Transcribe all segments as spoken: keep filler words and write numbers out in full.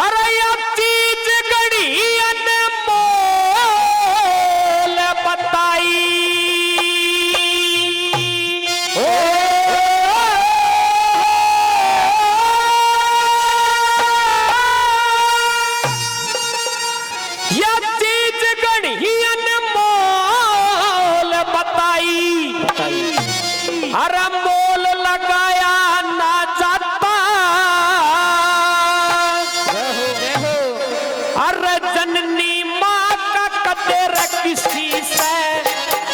अरे या चीज घणी अनमोल बताई। ओ, या चीज घणी अनमोल बताई। अरे मोल लगाया ना जाता। अरे जननी माँ का कदे रे किसी से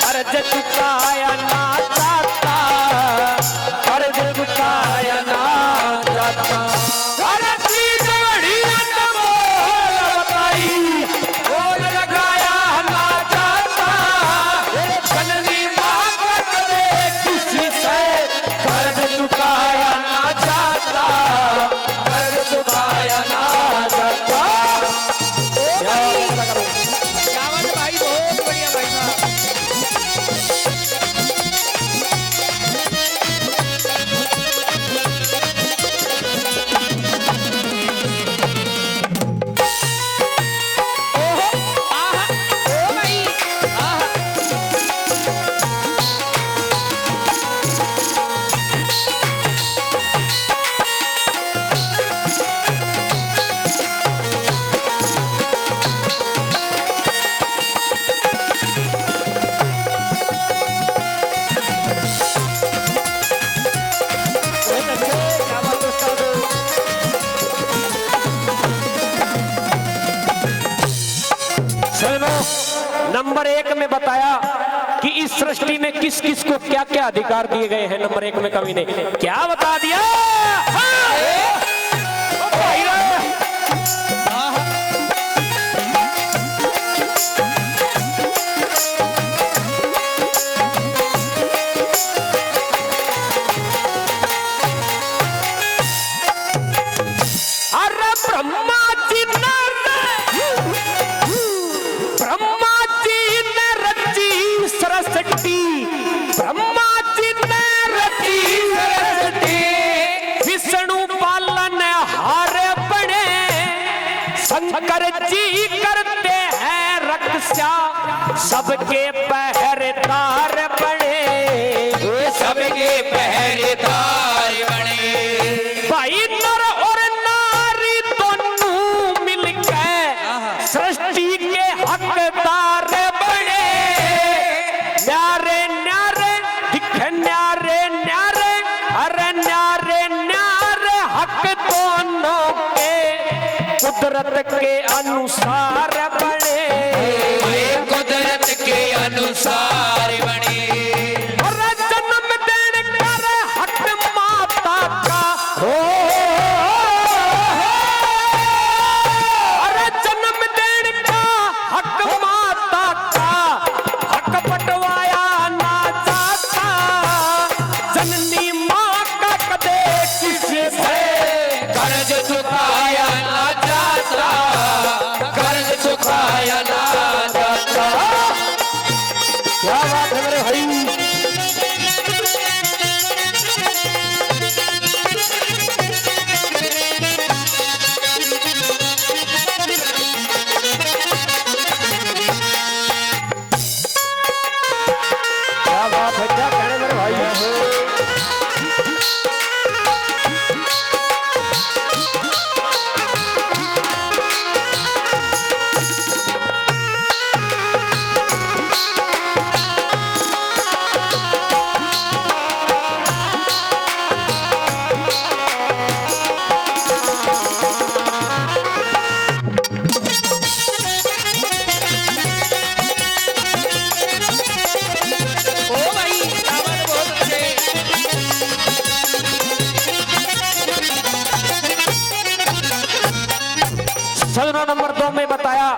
कर्ज चुकाया ना जाता, कर्ज चुकाया ना जाता। अरे चीज बड़ी अनमोल बताई, मोल लगाया ना जाता। जननी माँ का कदे किसी से कर्ज चुकाया ना जाता, कर्ज चुकाया ना जाता। ओ भाई, क्या बात है भाई, बहुत बढ़िया भाई साहब। ओहो, आहा, ओ भाई, आहा। चलो, नंबर एक में बताया कि इस सृष्टि में किस किस को क्या क्या अधिकार दिए गए हैं। नंबर एक में कवि ने क्या बता दिया? हाँ। ओ भाई रे। अरे ब्रह्मा जी ने, ब्रह्मा जी ने रची सृष्टि, ब्रह्मा जी ने रची सृष्टि, विष्णु पालन हार बने, शंकर जी करते हैं रक्षा, सबके पहरेदार बने, सबके पहरेदार बने। भाई नर और नारी दोनों मिलके सृष्टि के हकदार बने। न्यारे न्यारे दिखे, न्यारे न्यारे, अरे न्यारे न्यारे हक दोनों के कुदरत के अनुसार बने। ये कुदरत के अनुसार बने। अरे जन्म देने का रे हक माता का हो। अरे जन्म देने का हक माता का, हक बंटवाया ना जाता। जननी माँ का कदे किसी से कर्ज चुकाया ना जाता, कर्ज चुकाया ना जाता। क्या बात है मेरे भाई। क्या बात है, क्या कहने मेरे भाई। ओ भाई, आवाज बहुत अच्छे। सदमा नंबर दो में बताया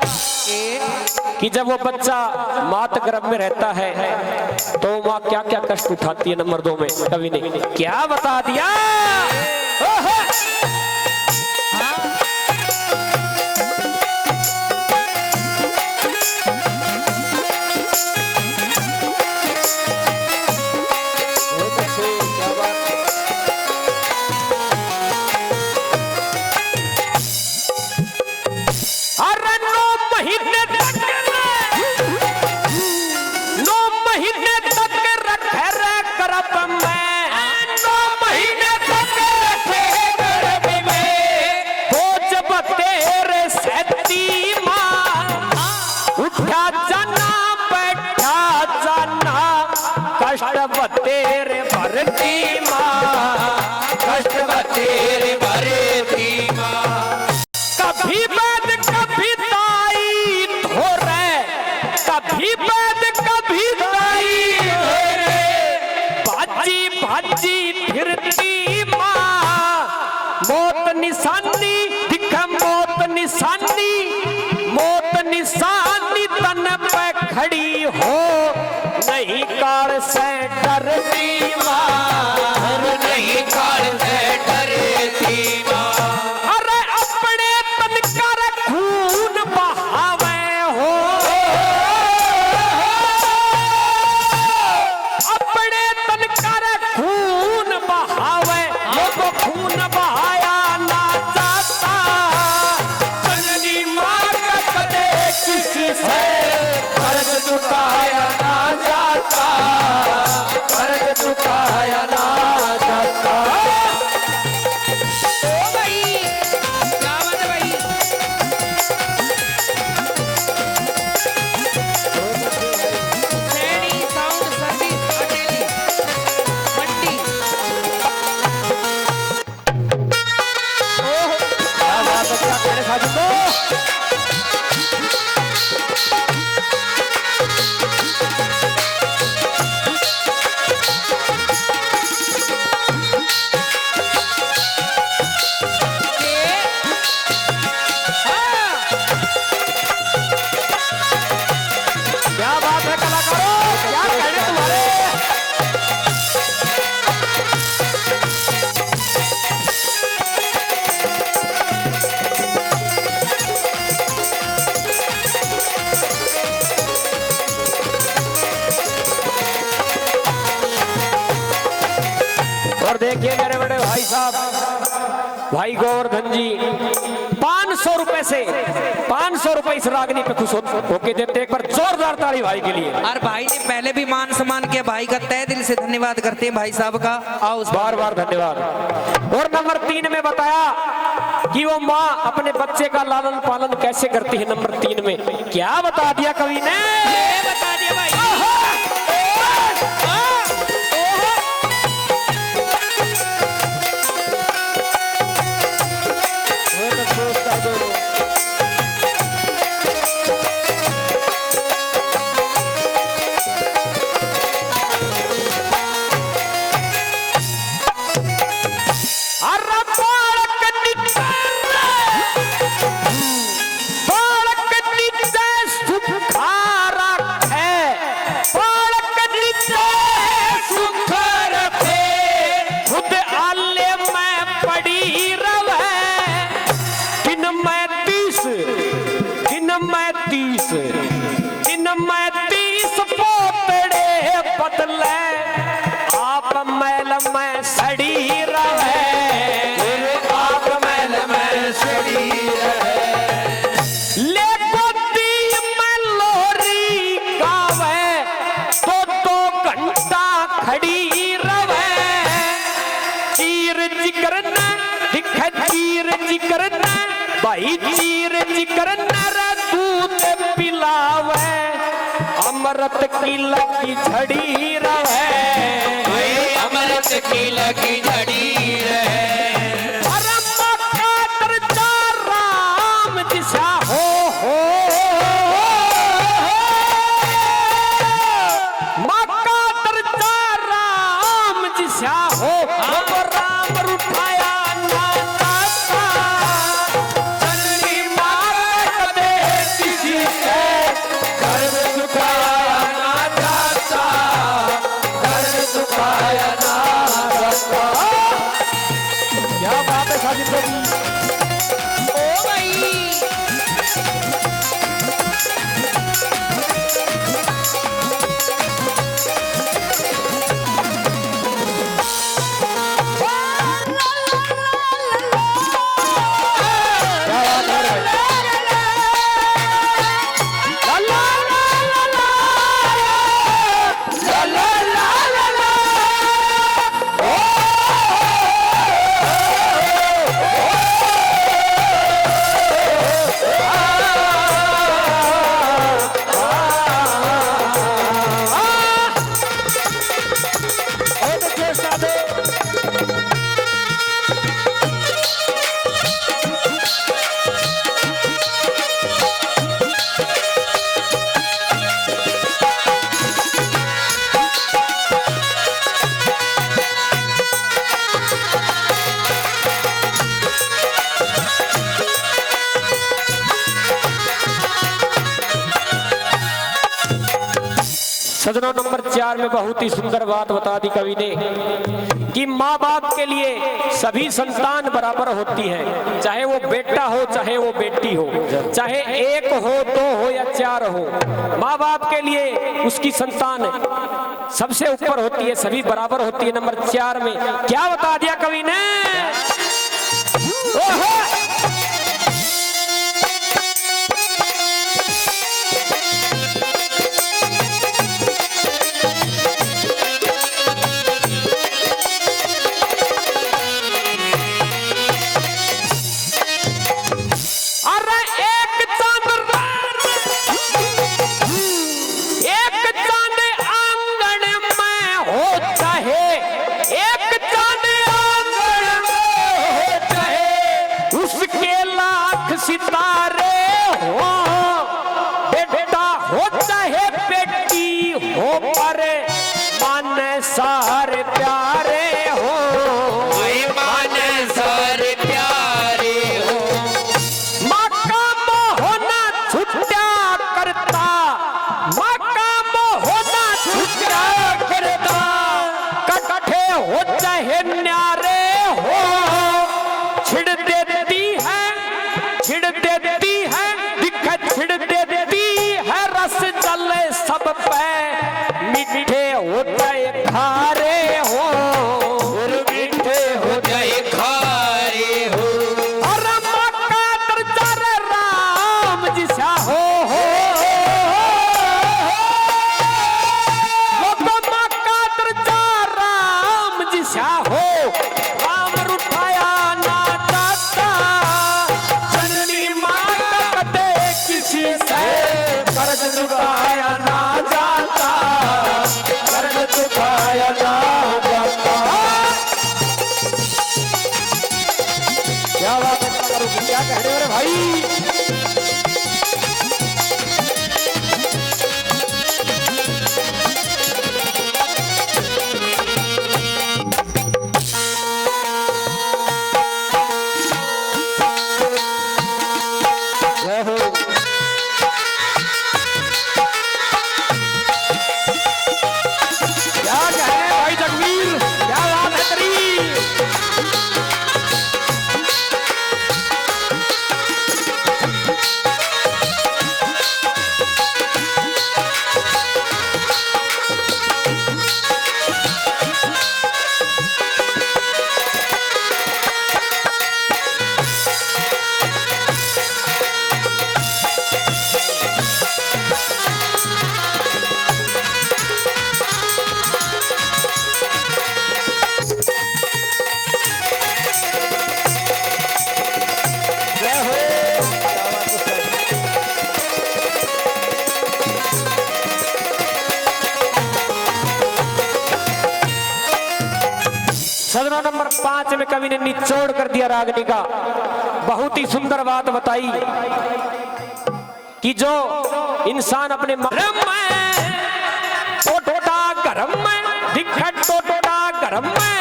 कि जब वो बच्चा मात गर्भ में रहता है तो माँ क्या क्या कष्ट उठाती है। नंबर दो में कवि ने क्या बता दिया। ओहो! निशानी, मौत निशानी तन पे खड़ी हो, नहीं काल से डरती माँ, नहीं काल से डरती माँ। अरे अपने तन का रे खून बहावे हो, अपने तन का रे खून बहावे, लोग खून बहाया ना जाता। जननी माँ का कदे किसी से कर्ज चुकाया ना जाता, कर्ज चुकाया ना जाता। ओ भाई, क्या बात है भाई? सैनी साउंड सर्विस अटेली, मंडी। ओहो, क्या बात है, क्या कह रहे साजन को? क्या बात है कलाकारों, क्या कहने तुम्हारे। और देखिए मेरे बड़े भाई साहब, भाई गोवर्धन जी, पाँच सौ रुपए से, पाँच सौ रुपए इस रागनी पे खुश हो, होके देते। एक बार जोरदार ताली भाई के लिए। और भाई ने पहले भी मान सम्मान किया, भाई का तहे दिल से धन्यवाद करते हैं भाई साहब का। आओ उस बार बार धन्यवाद। और नंबर तीन में बताया कि वो माँ अपने बच्चे का लालन पालन कैसे करती है। नंबर तीन में क्या बता दिया कवि ने? ये बता दिया भाई। आहा! ओहो! अरे बालक नित्य, बालक नित्य सुख रखे, बालक नित्य सुख रखे, खुद आले में पड़ी रवे, दिन में तीस, दिन में तीस, दिन में तीस पोतड़े बदले, आप मैल में सड़ी रहे, आप मैल में सड़ी रहे। ले गोदी में लोरी गावे, दो दो घंटा खड़ी रवे। चीर जिगर न दिखे, चीर जिगर न भाई, चीर जिगर न रे दूध पिलावे। अमृत की लगी झड़ी रहे, भाई अमृत की लगी झड़ी रहे। अरे माँ का दर्जा राम जिसा हो, हो, हो, हो। माँ का दर्जा राम जिसा हो, वो राम रुठाया ना जाता। जननी माँ कदे किसी से कर्ज चुकाया ना जाता, कर्ज चुकाया ना जाता। सजनों, नंबर चार में बहुत ही सुंदर बात बता दी कवि ने कि माँ बाप के लिए सभी संतान बराबर होती है, चाहे वो बेटा हो, चाहे वो बेटी हो, चाहे एक हो, दो हो या चार हो, माँ बाप के लिए उसकी संतान सबसे ऊपर होती है, सभी बराबर होती है। नंबर चार में क्या बता दिया कवि ने? ओहो! अरे एक चांद, एक चांद आंगन में हो चाहे, एक चांद आंगन में हो चाहे, उसके लाख सितारे हो, बेटा हो चाहे बेटी हो, पर माँ ने सारे प्यारे हो। ओए माँ ने सारे प्यारे हो। माँ का मोह ना छुट्या करता, माँ का मोह ना छुट्या करता, कट्ठे हो चाहे न्यारे हो, छिड़ देती है, छिड़ देती है, दिख छिड़ देती है रस जल सब पे, मीठे हो चाहे खारे हो, और मीठे हो चाहे खारे हो। अरे माँ का दर्जा रे राम जी सा हो, हो, हो, हो। वो तो माँ का दर्जा राम जी सा हो, राम रुठाया ना जाता, जननी माँ का कदे किसी से कर्ज चुकाया ना जाता, कर्ज चुकाया ना जाता। क्या बात है, क्या कह रहे हो रे भाई? जय हो। क्या कह रहे हैं भाई जगवीर, क्या बात है तेरी। सजनों, नंबर पाँच में कवि ने निचोड़ कर दिया रागनी का। बहुत ही सुंदर बात बताई कि जो इंसान अपने मा-, घर में, टोटा घर में, दिखे टोटा घर में,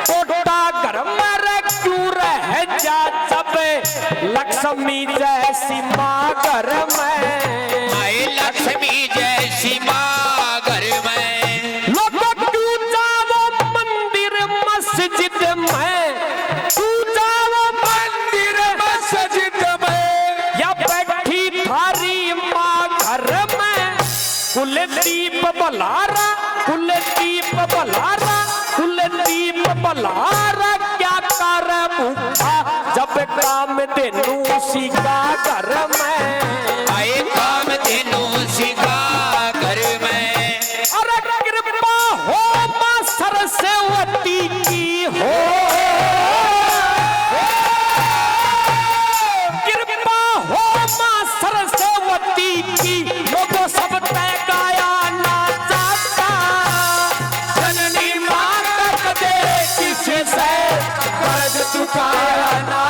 टोटा घर में रे क्यों रह जा जब लक्ष्मी जैसी माँ घर में। आए लक्ष्मी जैसी माँ घर में। लोगों क्यों जावो मंदिर मस्जिद में, क्यों जावो मंदिर मस्जिद में, या बैठी थारी माँ घर में। कुलदीप भलारा, कुलदीप भलारा, कुलदीप भलारा, क्या कर भूखा जब काम धेनु उसी का घर में। आए काम धेनु उसी का घर में। अरे कृपा हो माँ सरस्वती की हो, कृपा हो माँ सरस्वती की, लोगों सब तय गाया ना जाता। जननी माँ का कदे किसी से कर्ज चुकाया ना